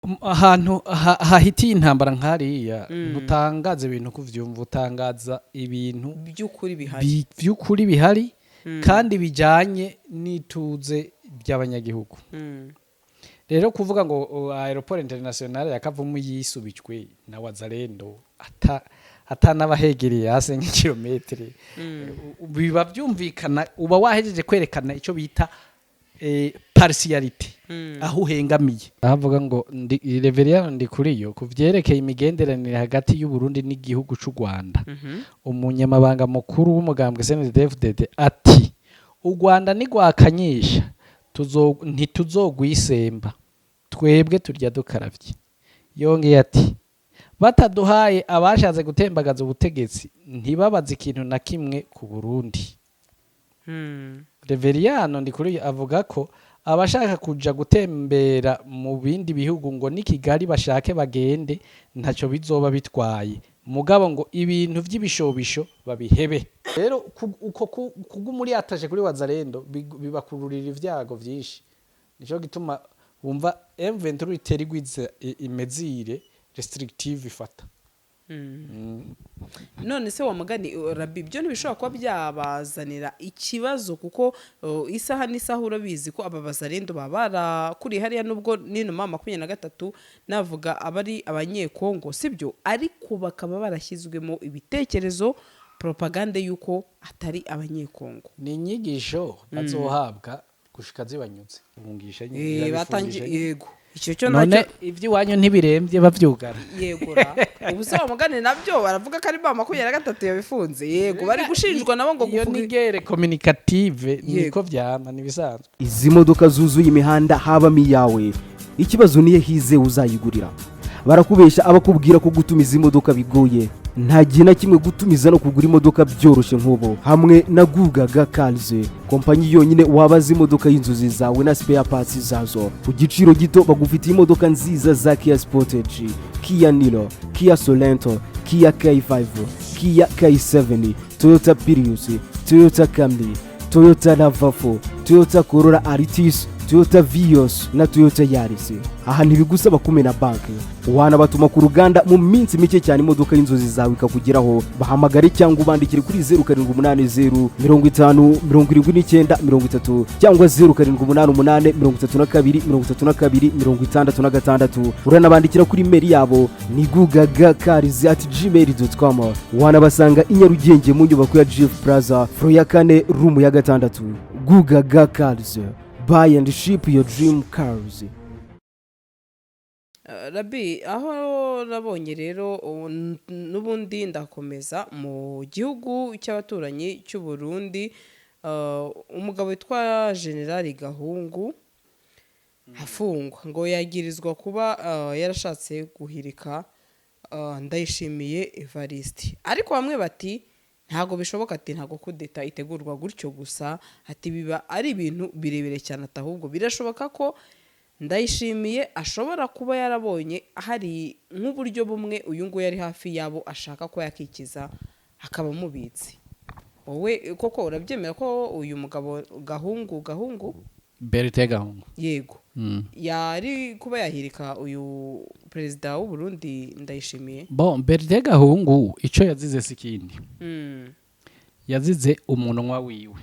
Ahantu hahitiye intambara nkariya, ntutangaza ibintu kuvyumva, utangaza ibintu by'ukuri bihari. Vy'ukuri bihari kandi bijanye n'ituze ry'abanyagihugu. Rero kuvuga ngo aéroport international ya Kavumu yisubijwe na Wazalendo ata atanabahegereye hasi nk'ikirometero, biba byumvikana, uba wahejeje kwerekana icyo bita partialité, aho uhengamiye. Ahavuga ngo ndi Reverien Ndikuriyo ku vyerekeye imigenderanire hagati y'u Burundi n'igihugu c'u Rwanda, umunyamabanga mukuru w'umugambwe CNDD-FDD ati: "U Rwanda nigwakanyisha ntituzogwisemba, twebwe turya dukaravye." Yongeye ati: "Bataduhaye abashatse gutembagaza ubutegetsi, ntibabaze ikintu na kimwe ku Burundi." Reveriyano Ndikuriyo avuga ko abashaka kuja gutembera mu bindi bihugu, ngo ni Kigali bashake bagende, ntacyo bizoba bitwaye, mugabo ngo ibintu vy'ibishobisho babihebe. Rero uko kuguma uri attaché kuri Wazalendo bibakururira ivyago vyinshi. Nico gituma wumva M23 itera igwiza i mesures restrictives ifata. None se wa mugani, Rabi, byo ntibishobora kuba byabazanira ikibazo? Kuko isaha n'isaha urabizi ko aba Bazarendo baba barakuriye hariya, nubwo nino M23 navuga aba ari Abanyekongo, sibyo? Ariko bakaba barashyizwemo ibitekerezo, propagande y'uko atari Abanyekongo. Ni inyigisho bazohabwa gushika zibanyuze. Bungisha nyine, batangiye irabifungisha nyine. Yego, icyo cyo None nacyo. iby'iwanyu ntibirembye bavyugara? Yegura ubu se wa mugani, nabyo baravuga ko ari M23 yabifunze. Yego, bari gushinjwa nabo ngo Iyo gufunga. ni guerre communicative, niko vyama, nibisanzwe. Izi modoka zuzuye imihanda habamo iyawe? Ikibazo niyo hize uzayigurira. Barakubesha abakubwira ko gutumiza imodoka bigoye. Nta gihe na kimwe gutumiza no kugura imodoka byoroshye nk'ubu hamwe na Gugaga Cars, kompanyi yonyine wabaza imodoka y'inzozi zawe na spare parts zazo ku giciro gito. Bagufitiye imodoka nziza za Kia Sportage, Kia Niro, Kia Sorento, Kia K5, Kia K7, Toyota Prius, Toyota Camry, Toyota RAV4, Toyota Corolla Altis, Toyota Vios na Toyota Yaris. Aha ntibigusaba kumena banki, wanabatuma ku ruganda, mu minsi mike cyane imodoka y'inzozi zawe ikakugeraho. Bahamagare cyangwa ubandikire kuri 0780507930 cyangwa 0788323266. Uranabandikira kuri email yabo ni gugagacars@gmail.com. Wanabasanga i Nyarugenge mu nyubako ya Jifu Plaza, floor ya kane, room ya gatandatu. Gugaga Cars, buy and ship your dream cars. Rabi, aho nabonye rero n'ubundi ndakomeza mu gihugu cy'abaturanyi cy'u Burundi. Umugabo witwa Generali Gahungu afungwa, ngo yagirizwa kuba yarashatse guhirika Ndayishimiye Evariste. Ariko bamwe bati ntabwo bishoboka, ati ntabwo kudeta itegurwa gutyo gusa, ati biba ari ibintu birebire cyane, ati ahubwo birashoboka ko Ndayishimiye ashobora kuba yarabonye hari nk'uburyo bumwe uyu nguyu ari hafi yabo, ashaka ko yakikiza akaba amubitse. Wowe koko urabyemera ko uyu mugabo Gahungu Berite Gahungu? Yego. Yari kuba yahirika uyu perezida w'u Burundi Ndayishimiye? Bon, Berite Gahungu ico yazize si ikindi, yazize umunwa wiwe.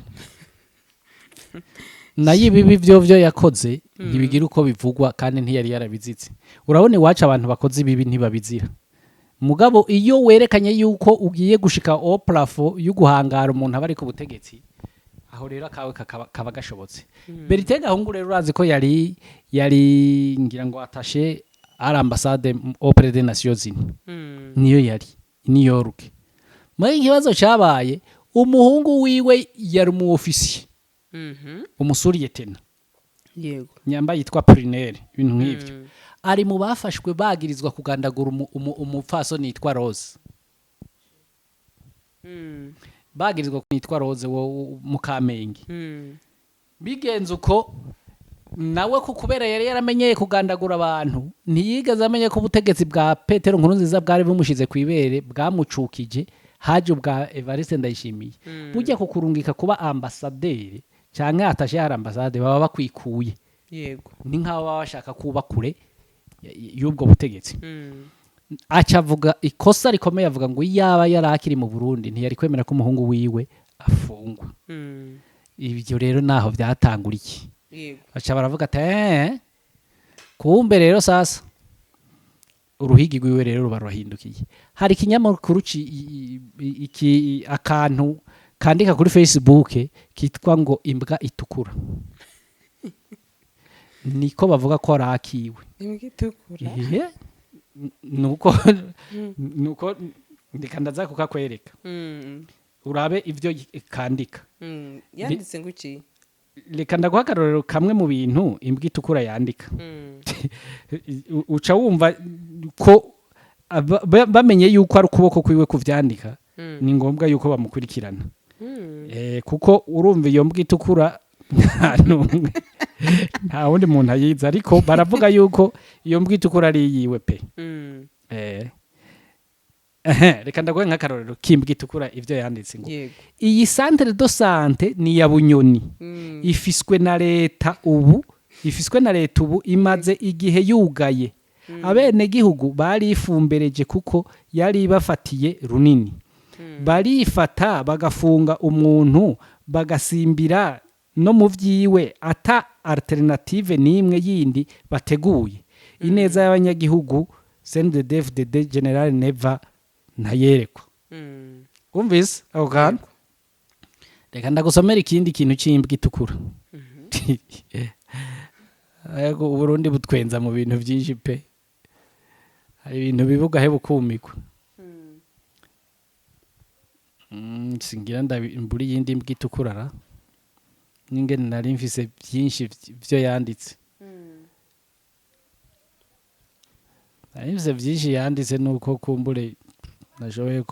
Nayo ibibi vyo vyo yakoze ntibigira uko bivugwa, kandi ntiyari yarabizitse. Urabona iwacu abantu bakoze ibibi ntibabizira, mugabo iyo werekanye yuko ugiye gushika au plafond yo guhangara umuntu aba ari ku butegetsi, aho rero akawe kaba gashobotse. Berite Gahungu rero urazi ko yari ngira ngo attaché à l'ambassade auprès des Nations Unies, niyo yari i New York. Muri ikibazo cyabaye, umuhungu wiwe yari umu officier, umu sous-lieutenant, nyamba yitwa Prunelle, ibintu nk'ivyo. Ari mu bafashwe bagirizwa kugandagura umupfasoni yitwa Rose. Bagirizwa yitwa Rose wo mu Kamenge. Bigenze uko nawe, ko kubera yari yaramenyeye kugandagura abantu, ntiyigeze amenye ko ubutegetsi bwa Petero Nkurunziza bwari bumushize ku ibere, bwamucukije, haje ubwa Evariste Ndayishimiye. Burya kukurungika kuba ambasaderi canke attaché hari ambasade, baba bakwikuye. Ni nk'aho baba bashaka kuba kure. y'ubwo butegetsi. Aca avuga ikosa rikomeye, avuga ngo yaba yari akiri mu Burundi ntiyari kwemera ko umuhungu wiwe afungwa. Ibyo rero naho byatanguriye. Baca baravuga ati: "Kumbe rero sasa uruhigi rwiwe rero ruba rurahindukiye." Hari ikinyamakuru iki akantu kandika kuri Facebook kitwa ngo Imbwa Itukura, niko bavuga ko arakiwe. Imbwa Itukura. Ihe, nuko ndeka ndaza kukakwereka, urabe ivyo kandika. Yanditse ngo iki? Reka ndaguha akarorero kamwe mu bintu Imbwa Itukura yandika. Uca wumva ko bamenye yuko ari ukuboko kwiwe kuvyandika, ni ngombwa yuko bamukurikirana. Kuko urumva iyo Mbwa Itukura nta n'umwe, nta wundi muntu ayizi, ariko baravuga yuko iyo Mbwa Itukura ari iyiwe pe. Ehe, reka ndaguhe nk'akarorero k'Imbwa Itukura ivyo yanditse ngo: "Iyi centre de santé ni iya Bunyoni, ifiswe na leta ubu, ifiswe na leta ubu, imaze igihe yugaye. Abenegihugu barifumbereje kuko yari ibafatiye runini. Barifata bagafunga umuntu, bagasimbira no mu vyiwe, ata alternative n'imwe yindi bateguye. Ineza y'abanyagihugu CNDD-FDD General Neva ntayerekwa." Wumvise ako kantu? Reka ndagusomera ikindi kintu cy'imbwa itukura. Ariko Uburundi butwenza mu bintu byinshi pe, hari ibintu bibuga he bukumigwa. Singira mbura iyindi mbwa itukura ra, n'ingene nari mfise byinshi vyo yanditse, nari mfise byinshi yanditse, nuko kumbure nashoboye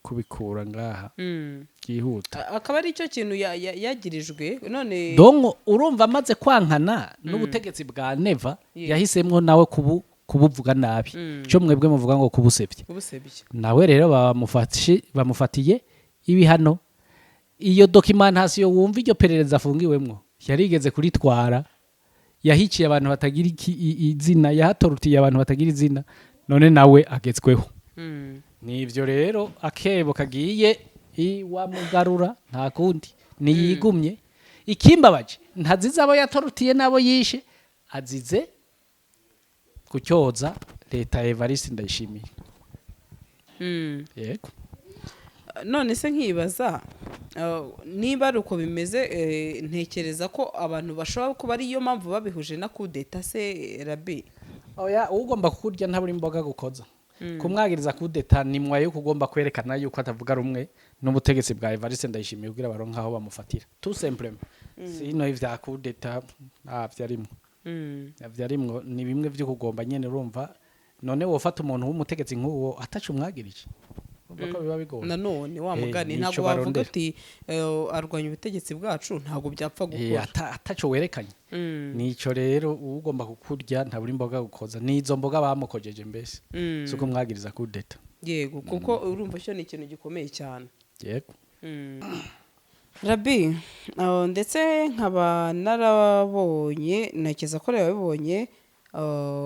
kubikura ngaha byihuta. Akaba ari cyo kintu yagirijwe none. Donc urumva amaze kwankana n'ubutegetsi bwa Neva, yahisemwo nawe kubuvuga nabi, cyo mwebwe muvuga ngo kubusebya. Ubusebye. Nawe rero bamufatiye ibihano. Iyo documentation wumva, iryo perereza afungiwemwo, yarigeze kuritwara, yahiciye abantu batagira izina, yahatorutiye abantu batagira izina, none nawe agezweho. Nivyo rero, akebo kagiye iwa mugarura, nta kundi niyigumye. Ikimbabaje, ntazize abo yatorutiye n'abo yishe, azize kucyoza leta ya Evariste Ndayishimiye. Yego. None se nkibaza, niba ari uko bimeze, ntekereza ko abantu bashobora kuba ariyo mpamvu babihuje na kudeta se, Rabi? Oya, ugomba kukurya ntabura imboga gukoza. Kumwagiriza kudeta ni mwayo kugomba kwerekana yuko atavuga rumwe n'ubutegetsi bwa Evariste Ndayishimiye, kugira baronke aho bamufatira, tout simplement. Sino ivya kudeta ntavyo arimwo. Ntavyo arimwo, ni bimwe vyo kugomba nyene. Urumva none wofata umuntu w'umutegetsi nk'uwo ataca umwagirije? Urumva ko biba bigoye. Nanone wa mugani nico ntabwo wavuga barondera. uti arwanya ubutegetsi bwacu, ntabwo byapfa gukora. Ataco werekanye. Nico rero, ugomba kukurya ntabura imboga gukoza, nizo mboga bamukojeje mbese, suko mwagiriza kudeta. Yego, kuko urumva cyo ni ikintu gikomeye cyane. Yego. Rabi, ndetse nkaba narabonye, ntekereza ko yabibonye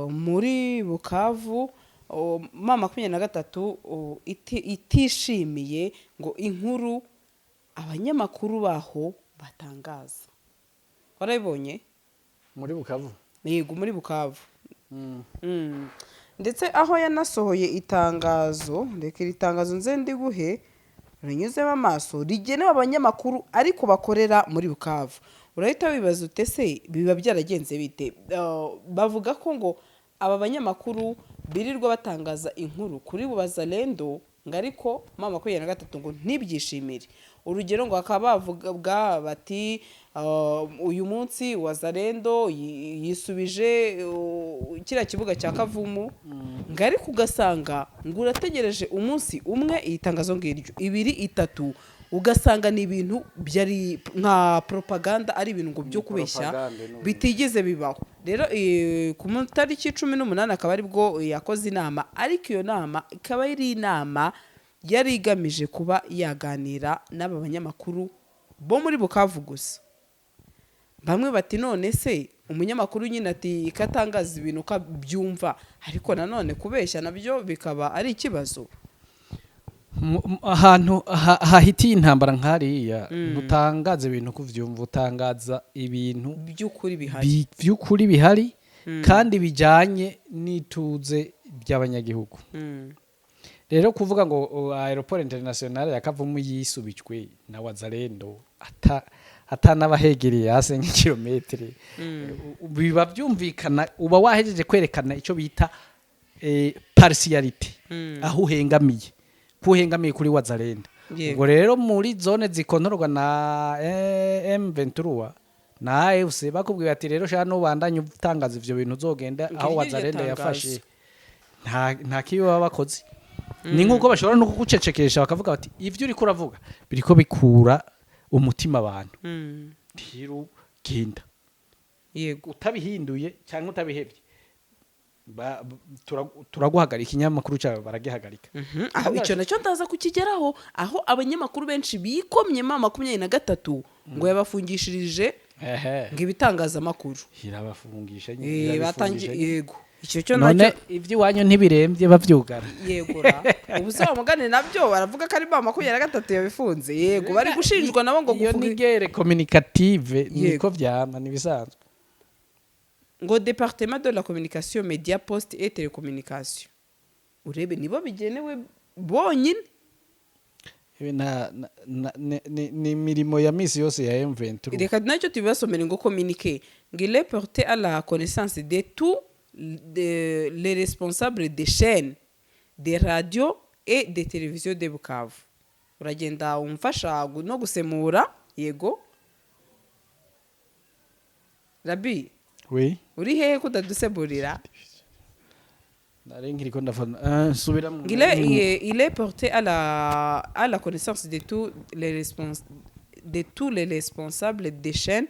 muri Bukavu, M23 itishimiye ngo inkuru abanyamakuru baho batangaza. Warabibonye? Muri Bukavu? Yego, muri Bukavu. Ndetse aho yanasohoye itangazo, reka iri tangazo nze ndiguhe rinyuzemo amaso, rigenewe abanyamakuru ariko bakorera muri Bukavu. Urahita wibaza ute se biba byaragenze bite? Bavuga ko ngo aba banyamakuru birirwa batangaza inkuru kuri Wazalendo, ngo ariko M23 ngo ntibyishimire. Urugero, ngo bakaba bavuga bati uyu munsi Wazalendo yisubije kiriya kibuga cya Kavumu, ngo ariko ugasanga ngo urategereje umunsi umwe, iyi tangazo ngiryo, ibiri, itatu, ugasanga ni ibintu byari nka propaganda, ari ibintu ngo byo kubeshya Propaganda n'ubundi. bitigeze bibaho. Rero ku tariki 18 akaba aribwo yakoze inama, ariko iyo nama ikaba ari inama yari igamije kuba yaganira n'aba banyamakuru bo muri Bukavu gusa. Bamwe bati: "None se Umunyamakuru nyine ati katangaza ibintu uko abyumva, ariko nanone kubeshya nabyo bikaba ari ikibazo. Ahantu hahitiye intambara nk'hariya, ntutangaza ibintu uko uvyumva, utangaza ibintu by'ukuri bihari. Vy'ukuri bihari kandi bijanye n'ituze ry'abanyagihugu. Rero kuvuga ngo aéroport international ya Kavumu yisubijwe na Wazalendo ata atanabahegereye hasi nk'ikirometero, biba byumvikana, uba wahejeje kwerekana icyo bita partialité, aho uhengamiye, ko uhengamiye kuri Wazalendo. Ubwo rero muri zone zikontorwa na M23 na AFC, bakubwiye ati rero sha nubandanye utangaza ivyo bintu, uzogenda aho Ngiryo Wazalendo iryo yafashe. tangazo. Nta kibi baba bakoze, ni nk'uko bashobora no kugucecekesha, bakavuga bati ivyo uriko uravuga biriko bikura umutima abantu, rero genda utabihinduye cyangwa utabihevye, turaguhagarika ikinyamakuru cyawe, baragihagarika. Aho icyo nacyo ndaza kukigeraho, aho abanyamakuru benshi bikomye M23 ngo yabafungishirije ngo ibitangazamakuru. Irabafungisha nyine, Batangiye irabifungisha nyine. Yego, icyo cyo None nacyo. iby'iwanyu ntibirembye bavyugara? Yegora, ubu se bamugane nabyo baravuga ko ari M23 yabifunze. Yego, bari gushinjwa nabo ngo Iyo gufunga. ni guerre communicative, niko vyama, nibisanzwe. Ngo département de la communication, média, poste et télécommunication, urebe nibo bigenewe bonyine. Ibi ni imirimo ya misi yose ya M23. Reka nacyo tubibasomere, ngo communiqué, ngo il est porté à la connaissance de tous les responsables des chaînes des radios et des télévisions de Bukavu. Uragenda umfasha no gusemura. Yego rabi. Oui. Uri hehe ko utadusemurira? Nari nkiriko ndafana, subira. Il est porté à la connaissance de tous les responsables des chaînes,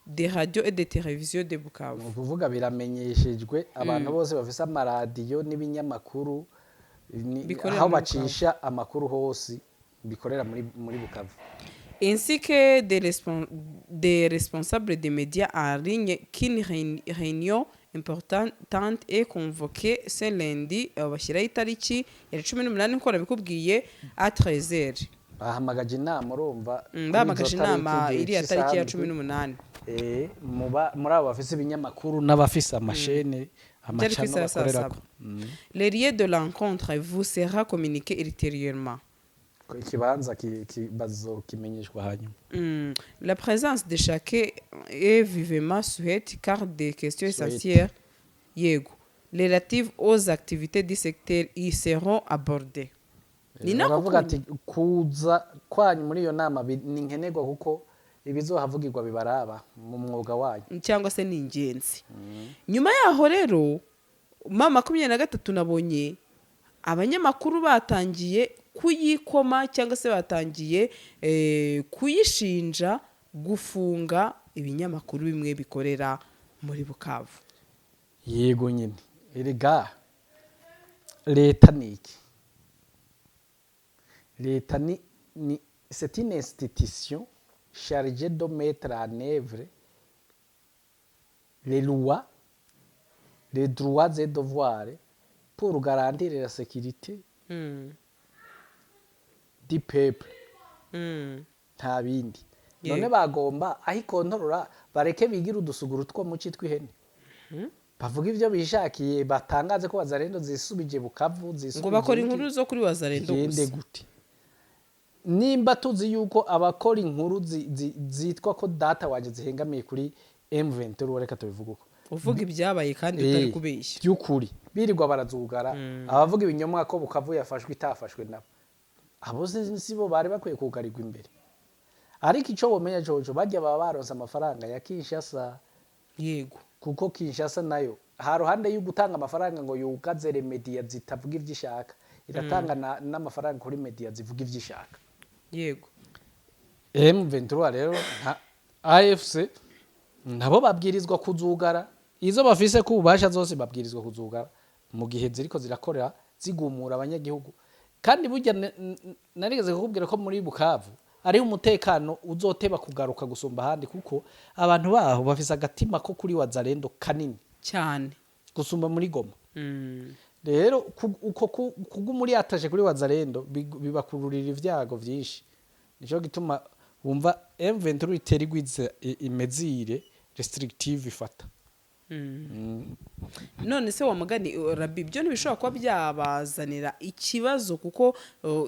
des radios et des télévisions de Bukavu. Ni ukuvuga biramenyeshejwe abantu bose bafise amaradiyo n'ibinyamakuru Bikorera aho muri bacisha amakuru hose bikorera muri Bukavu. Ainsi que des responsables des médias en ligne qu'une réunion importante est convoquée ce lundi, bashyiraho itariki ya 18 nk'uko nabikubwiye, à 13h. Bahamagaje inama, urumva, kuri Bahamagaje izo tariki, inama igihe iriya tariki ya c'isaha 18. Muri abo bafise ibinyamakuru n'abafise amashene Byari ku amacano isaha ya saa bakorerako. 7. Le lieu de rencontre vous sera communiqué ultérieurement. Ko ikibanza bazokimenyeshwa hanyuma. La présence de chacun est vivement souhaitée car des questions Souhaitée. essentielles, yego, relatives aux activités du secteur y seront abordées. Ni nako Baravuga ati kuza kwanyu muri iyo nama ni nkenerwa kuko ibizohavugirwa bibaraba mu mwuga wanyu. Cyangwa se ni ingenzi. Nyuma yaho rero M23 nabonye abanyamakuru batangiye kuyikoma cyangwa se batangiye kuyishinja gufunga ibinyamakuru bimwe bikorera muri Bukavu. Yego nyine, erega leta ni iki? Leta ni c'est une institution chargée de mettre en œuvre les lois, les droits et devoirs pour garantir la sécurité du peuple. Nta bindi. None bagomba aho ikontorora bareke bigire udusuguru two mu tw'ihene, bavuga ibyo bishakiye, batangaze ko Wazalendo zisubije Bukavu, zisubije Ngo bakora iki? inkuru zo kuri Wazalendo Bigende gusa. gute nimba tuzi yuko abakora inkuru zitwa ko data wanje zihengamiye kuri M23? Reka tubivuge uko. Uvuga ibyabaye kandi utari kubeshya. By'ukuri birirwa barazugara abavuga ibinyoma ko Bukavu yafashwe itafashwe, nabo abo si bo bari bakwiye kugarirwa imbere. Ariko icyo bomenya coco, bajya baba baronse amafaranga ya Kinshasa, kuko Kinshasa nayo ha ruhande yo gutanga amafaranga ngo yugaze media zitavuga ivyo ishaka, iratanga n'amafaranga kuri media zivuga ivyo ishaka. M23 rero nka AFC nabo babwirizwa kuzugara izo bafise ku ububasha zose, babwirizwa kuzugara mu gihe ziriko zirakorera zigumura abanyagihugu. Kandi burya narigeze kukubwira ko muri Bukavu ariho umutekano uzoteba kugaruka gusumba ahandi, kuko abantu baho bafise agatima ko kuri Wazalendo kanini cyane gusumba muri Goma. Rero uko kuguma uri attaché kuri Wazalendo bibakururira ivyago vyinshi. Nico gituma wumva M23 itera igwiza i mesures restrictives ifata. None se wa mugani, Rabi, byo ntibishobora kuba byabazanira ikibazo? Kuko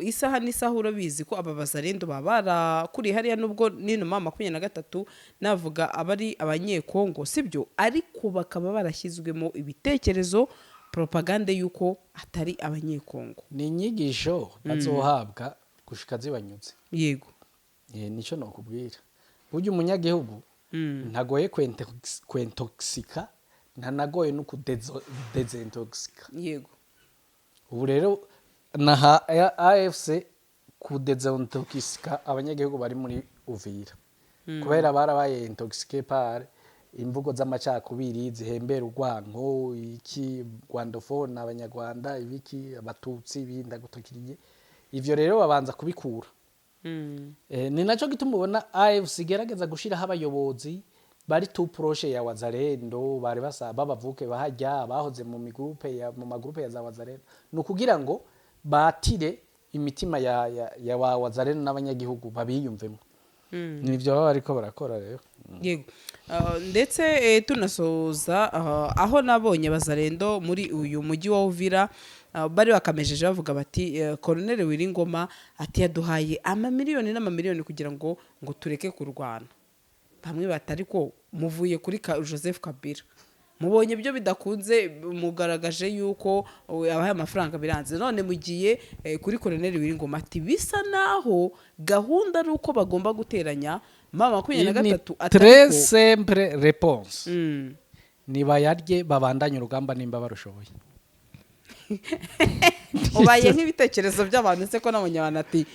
isaha n'isaha urabizi ko aba Bazarendo baba barakuriye hariya, nubwo nino M23 navuga aba ari Abanyekongo, sibyo? Ariko bakaba barashyizwemo ibitekerezo, propagande y'uko atari Abanyekongo. Ni inyigisho bazohabwa gushika zibanyuze. Nico nokubwira, burya umunyagihugu ntagoye kwintoxika, ntanagoye no kudezintoxika. Ubu rero naha AFC kudezintoxika abanyagihugu bari muri Uvira, kubera barabaye intoxiqués par imvugo z'amacakubiri zihembera urwanko, iki rwandophone, Abanyarwanda, ibiki, Abatutsi, ibindi agutakiriye. Ivyo rero babanza kubikura. Ni naco gituma ubona AFC igerageza gushiraho abayobozi bari tout proche ya Wazalendo, bari basa babavuke bahajya, bahoze mu migroupe ya mu magroupe ya za Wazalendo, ni ukugira ngo batire imitima ya wa Wazalendo n'abanyagihugu babiyumvemo. Nivyo baba bariko barakora rero. Yego. Ndetse tunasoza, aho nabonye Bazarendo muri uyu mujyi wa Uvira, bari bakamejeje bavuga bati Colonel Wiringoma ati yaduhaye amamiliyoni n'amamiliyoni kugira ngo tureke kurwana. Bamwe batari ko muvuye kuri Joseph Kabila, mubonye ibyo bidakunze, mugaragaje yuko abahaye amafaranga biranze, none mugiye kuri Colonel Wiringoma. Ati bisa naho gahunda ari uko bagomba guteranya M23 Ni très atari ko simple réponse: nibayarye, babandanye urugamba nimba barushoboye. Ubaye nk'ibitekerezo by'abantu se, ko n'abanyarwanda ati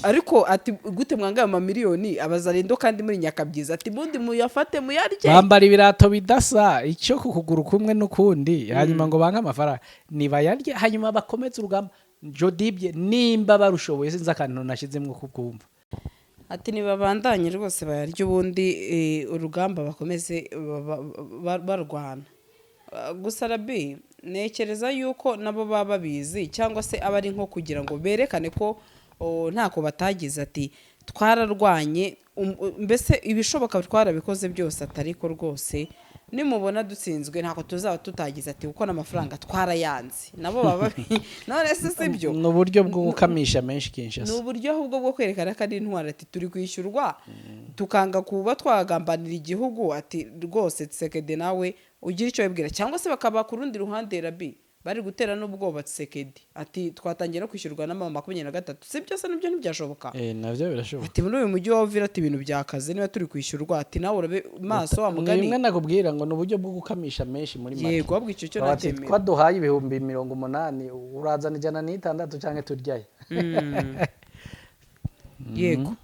ariko ati gute mwangaye amamiliyoni Abazarendo kandi muri nyakabyiza, ati bundi muyafate muyarye. Bambara ibirato bidasa, icyo ku kuguru kumwe n'ukundi, hanyuma ngo banke amafaranga. Nibayarye, hanyuma bakomeze urugamba jodibye nimba barushoboye. Sinzi akantu nashyizemo kubwumva. Ati ntibabandanye rwose, bayarya, ubundi urugamba bakomeze barwana. Gusa Rabi, ntekereza yuko nabo baba babizi, cyangwa se aba ari nko kugira ngo berekane ko ntako batagize, ati twararwanye, mbese ibishoboka twarabikoze byose, atari ko rwose nimubona dutsinzwe ntako tuzaba tutagize, ati kuko n'amafaranga twarayanze. Nabo baba none se si byo? Ni uburyo bwo gukamisha menshi Ni Kinshasa. uburyo ahubwo bwo kwerekana ko ari intwari, ati turi kwishyurwa tukanga kuba twagambanira igihugu, ati rwose Tshisekedi nawe ugira icyo wibwira. Cyangwa se bakaba ku rundi ruhande, Rabi, bari gutera n'ubwoba Tshisekedi, ati twatangiye no kwishyurwa na M23. Si byose nibyo ntibyashoboka? Navyo birashoboka. Ati muri uyu mujyi wa Uvira, ati ibintu byakaze, niba turi kwishyurwa, ati nawe urabe maso wa Ni mugani. bimwe nakubwira ngo ni uburyo bwo gukamisha menshi muri make. Yego, ahubwo icyo cyo Bati nacyemera. twaduhaye 80,000, urazana 106 canke turyaye. Yego,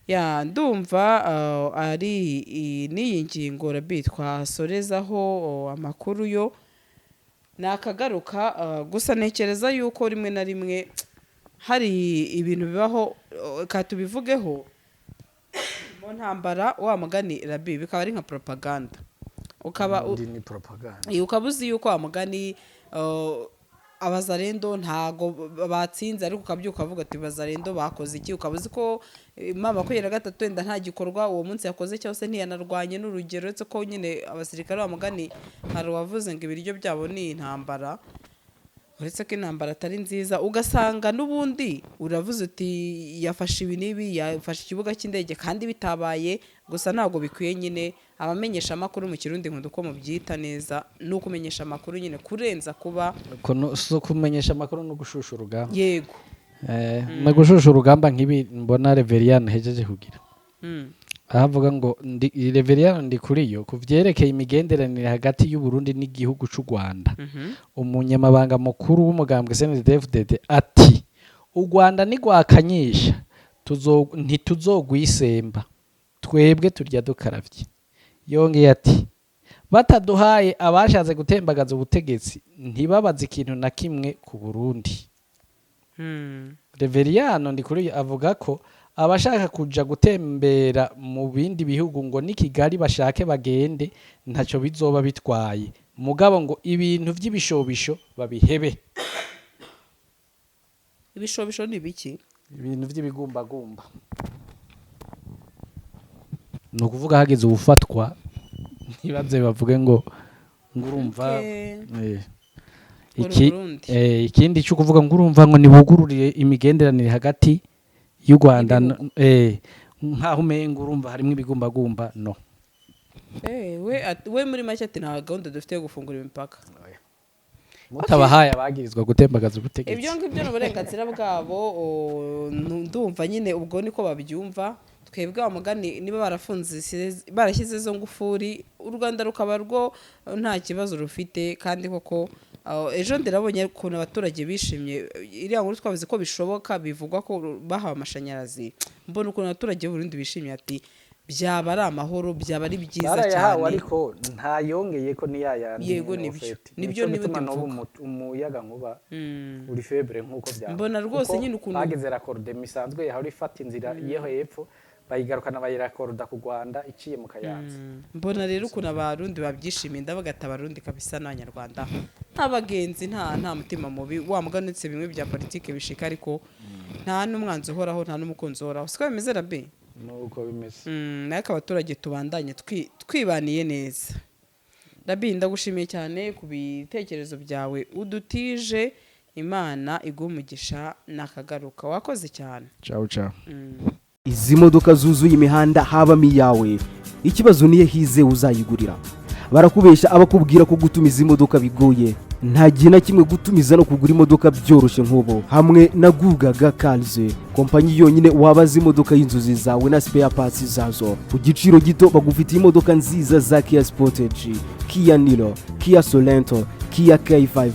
ya ndumva ari n'iyi ngingo, Rabi, twasorezaho amakuru yo nakagaruka. Gusa ntekereza yuko rimwe na rimwe hari ibintu bibaho, ka tubivugeho mu ntambara wa mugani, Rabi, bikaba ari nka propaganda, ukaba Ubundi ni propaganda. Ukaba uzi yuko wa mugani Abazarendo ntago batsinze, ariko ukabyuka ukavuga ati Bazarendo bakoze iki? Ukaba uzi ko M23 wenda nta gikorwa uwo munsi yakoze, cyangwa se ntiyanarwanye n'urugero, uretse ko nyine abasirikare wa mugani hari uwavuze ngo ibiryo byabo ni intambara, uretse ko intambara atari nziza. Ugasanga n'ubundi uravuze uti yafashe ibi n'ibi, yafashe ikibuga cy'indege kandi bitabaye. Gusa ntabwo bikwiye nyine abamenyesha amakuru, mu Kirundi nkunda uko mubyita neza, ni ukumenyesha amakuru nyine kurenza kuba Si ukumenyesha amakuru no gushusha urugamba. No gushusha urugamba nk'ibi mbona Reveriyani ahejeje kugira, aho avuga ngo Reveriyani ndi kuri yo ku vyerekeye imigenderanire hagati y'u Burundi n'igihugu c'u Rwanda. Umunyamabanga mukuru w'umugambwe CNDD-FDD ati u Rwanda nigwakanyisha ntituzogwisemba, twebwe turya dukaravye. Yongeye ati bataduhaye abashatse gutembagaza ubutegetsi ntibabaze ikintu na kimwe ku Burundi. Reveriyano Ndikuriyo avuga ko Abashaka kuja gutembera mu bindi bihugu ngo ni Kigali bashake bagende, ntaco bizoba bitwaye, mugabo ngo ibintu vy'ibishobisho babihebe. Ibishobisho ni ibiki? Ibintu vy'ibigumbagumba, ni ukuvuga hageze ubufatwa ntibaze bavuge ngo urumva. Ngo ni Burundi. Ikindi cyo kuvuga ngo urumva ngo nibugururire imigenderanire hagati y'u Rwanda nkaho umenga urumva harimo ibigumbagumba, no. We muri make ati nta gahunda dufite yo gufungura imipaka. Mutabahaye abagirizwa gutembagaza ubutegetsi. Ibyo ngibyo ni uburenganzira bwabo. Ndumva nyine ubwo niko babyumva. Twebwe wa mugani niba barafunze barashyize izo ngufuri, u Rwanda rukaba rwo nta kibazo rufite. Kandi koko ejo ndirabonye ukuntu abaturage bishimye. Iriya nkuru twavuze ko bishoboka, bivugwa ko bahawe amashanyarazi, mbona ukuntu abaturage b'u Burundi bishimye, ati byaba ari amahoro, byaba ari byiza Barayahawe, cyane. ariko ntayongeye ko ni yayandi. Yego, nibyo. Nibyo, Nico niba gituma n'ubu tubivuga. Umuyaga nkuba uri faible nk'uko byaba. Mbona rwose Kuko nyine ukuntu- bageze raccordement isanzwe yahora ifata inzira yeho hepfo, bayigarukana bayiraccorda ku Rwanda iciye mu Kayanza. Mbona rero ukuntu Abarundi babyishimiye, ndavuga ati Abarundi kabisa n'Abanyarwanda nta bagenzi, nta mutima mubi wa mugani, uretse bimwe bya politike bishika, ariko nta n'umwanzi uhoraho, nta n'umukunzi uhoraho. Siko bimeze, rabi? Nuko bimeze. Ariko abaturage tubandanye twibaniye neza. Rabi, ndagushimiye cyane ku bitekerezo byawe udutije. Imana iguhe umugisha, nakagaruka. Wakoze cyane. Ciao ciao. Izi modoka zuzuye imihanda habamo iyawe? Ikibazo niyo hize uzayigurira. Barakubesha abakubwira ko gutumiza imodoka bigoye. Nta gihe na kimwe gutumiza no kugura imodoka byoroshye nk'ubu hamwe na Gugaga Cars, kompanyi yonyine wabaza imodoka y'inzozi zawe na spare parts zazo ku giciro gito. Bagufitiye imodoka nziza za Kia Sportage, Kia Niro, Kia Sorento, Kia K5,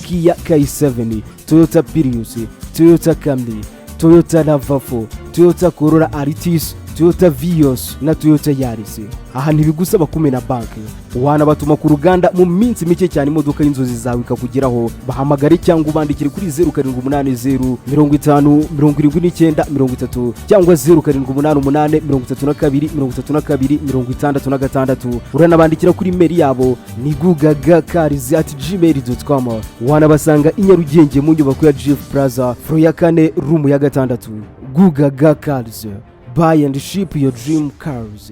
Kia K7, Toyota Prius, Toyota Camry, Toyota RAV4, Toyota Corolla Altis, Toyota Vios na Toyota Yaris. Aha ntibigusaba kumena banki, wanabatuma ku ruganda mu minsi mike cyane imodoka y'inzozi zawe ikakugeraho. Bahamagare cyangwa ubandikire kuri 0780507930 cyangwa 0788323266. Uranabandikira kuri email yabo ni gugagacars@gmail.com. Wanabasanga i Nyarugenge mu nyubako ya Jifu Plaza, floor ya kane, room ya gatandatu. Gugaga Cars, buy and ship your dream cars.